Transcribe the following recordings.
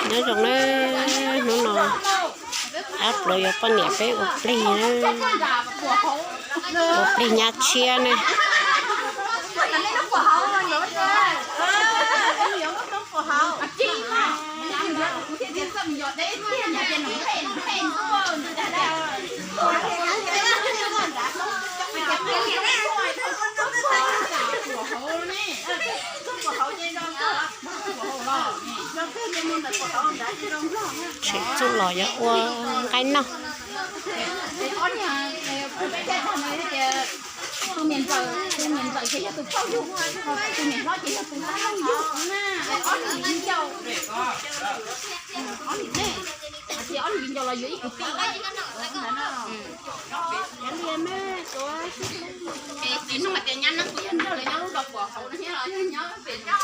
Nyob zoo na, hnub no ab pluav yuav poj niam peb ua plig na, ua plig nyab tshiab ne. Tseem txuj los yuav ua nqaij noj.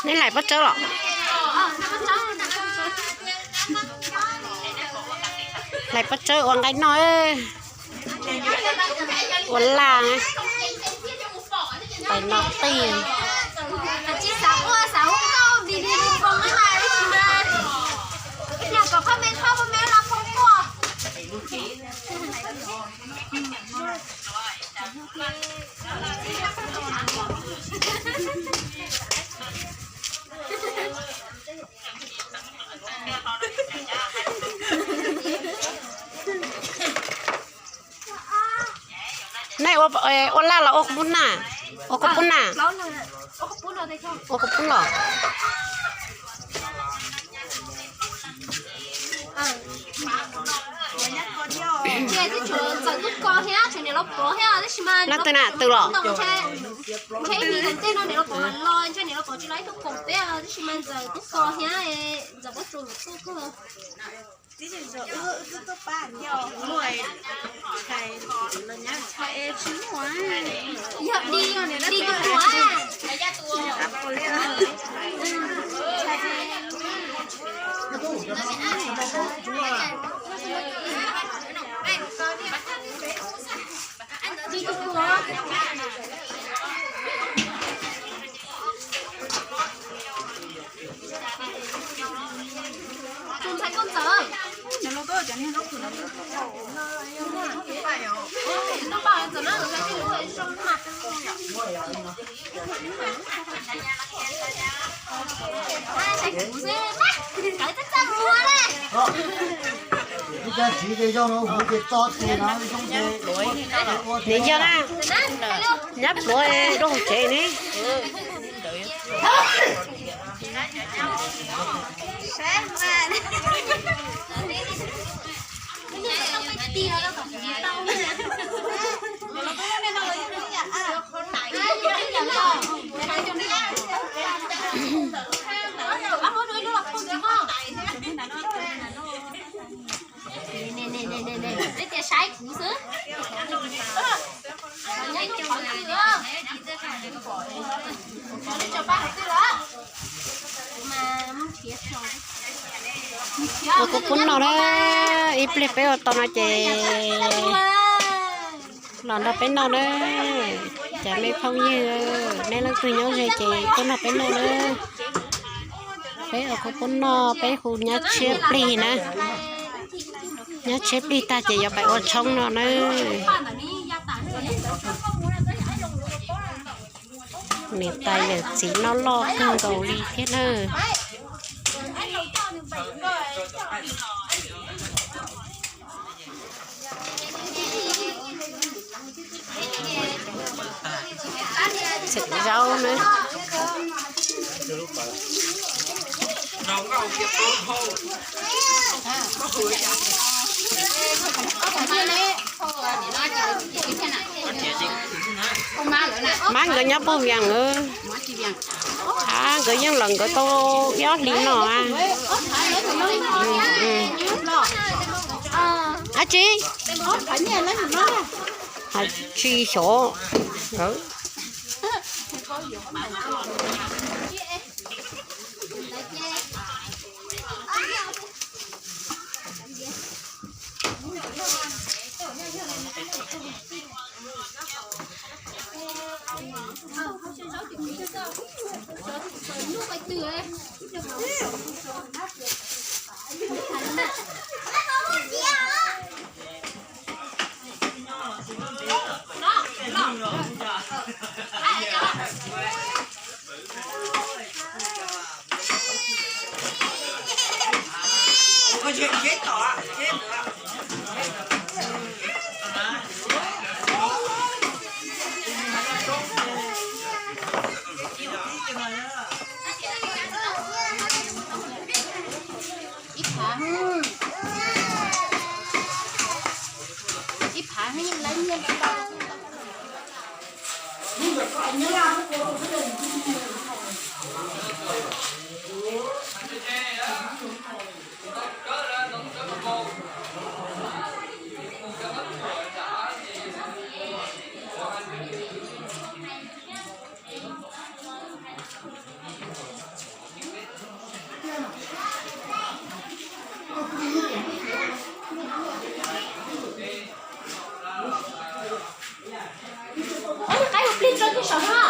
Neb hlais pob tsawb los? Hlais pob tsawb ua nqaij noj. Ua laj, tais no tij. Nej ua laj los ua kuv pub na? Ua kuv pub na? Ua kuv pub los? Leej twg na, twg los? Nws yog na, nyab pluav dua hauv tsev ne. Peb tias saib kuv xwb. Ua kuv pub noj na, ib pliag peb ua tau no ces los nrog peb noj na. Cov me phooj ywg, nej leej twg nyob ze ces tuaj nrog peb noj na. Peb ua kuv pub noj, peb hu nyab tshiab plig na. Nyab tshiab plig tag ces yuav pais ua tshoob no na. Niam tais yawm txiv noj loj kawg nkaus li thiab na. Tseem zaub na. Mab nkawd nyob puag Vias, nkawd yeej los nkawd tau ib ob hlis no. Ab tsi, ab tsi xyov nkawd. Ib phav, ib phav lawv nyiaj ntau ntau. Ua qaib ua plig rau tej saum no.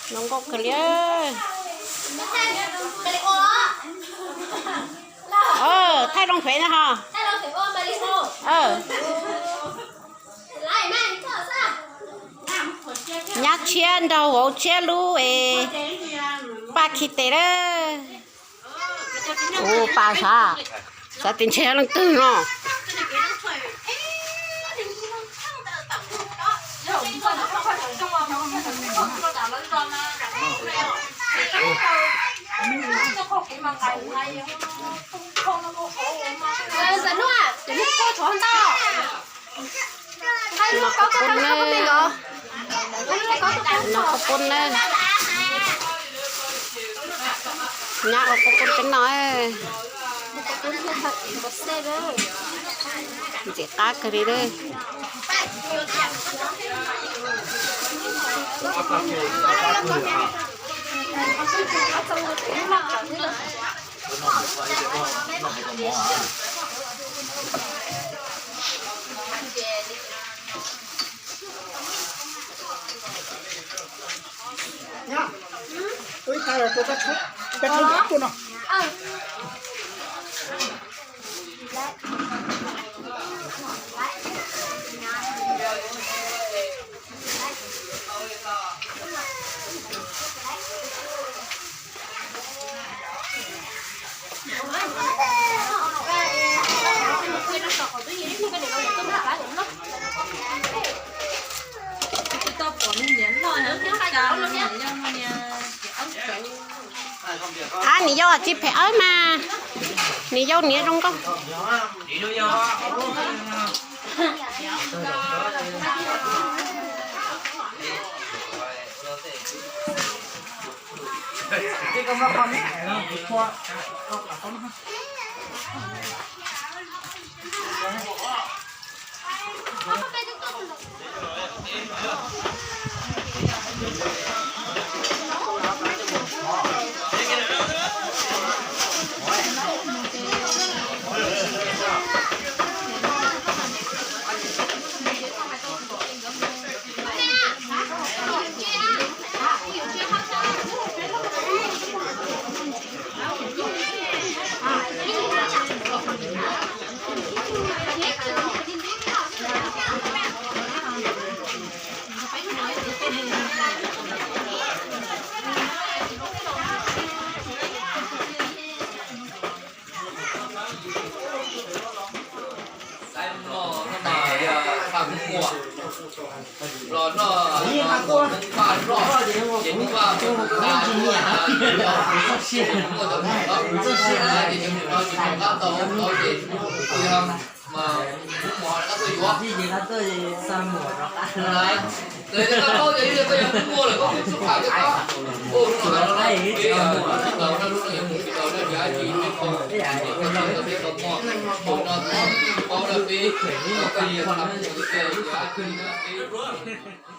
Zoo nkauj kawg li. Thaij loo fev na ho. Nyab tshiab nrog vauv tshiab lub es paj khi tes lawm. Ua paj sav, xav tias ntshe leej twg no. Noj qhaub poob na. Nyab ua qhaub poob peb noj. Ntxim qab kawg li lawm. Ab, niam yau tsis phem awb mas, niam yau niam zoo nkauj. Los noj, los noj, los noj, ces muaj vaj muaj tsev, muaj tau muaj tau, ces tsis rov qab tau tau ces mas kuv mus ho rov qab tuaj yuav. Txawm tias koj paub ces koj yog tus muaj lawm koj kuj txhob tham thiab koj. Ua hnub no los peb mus tsis tau, hnub no yuav mus tsis tau, no yog dab tsi peb paub, ces koj txhob tau peb tau muaj, tus no tsis paub no peb, koj yog tham mus tiag tiag yog dab tsi no peb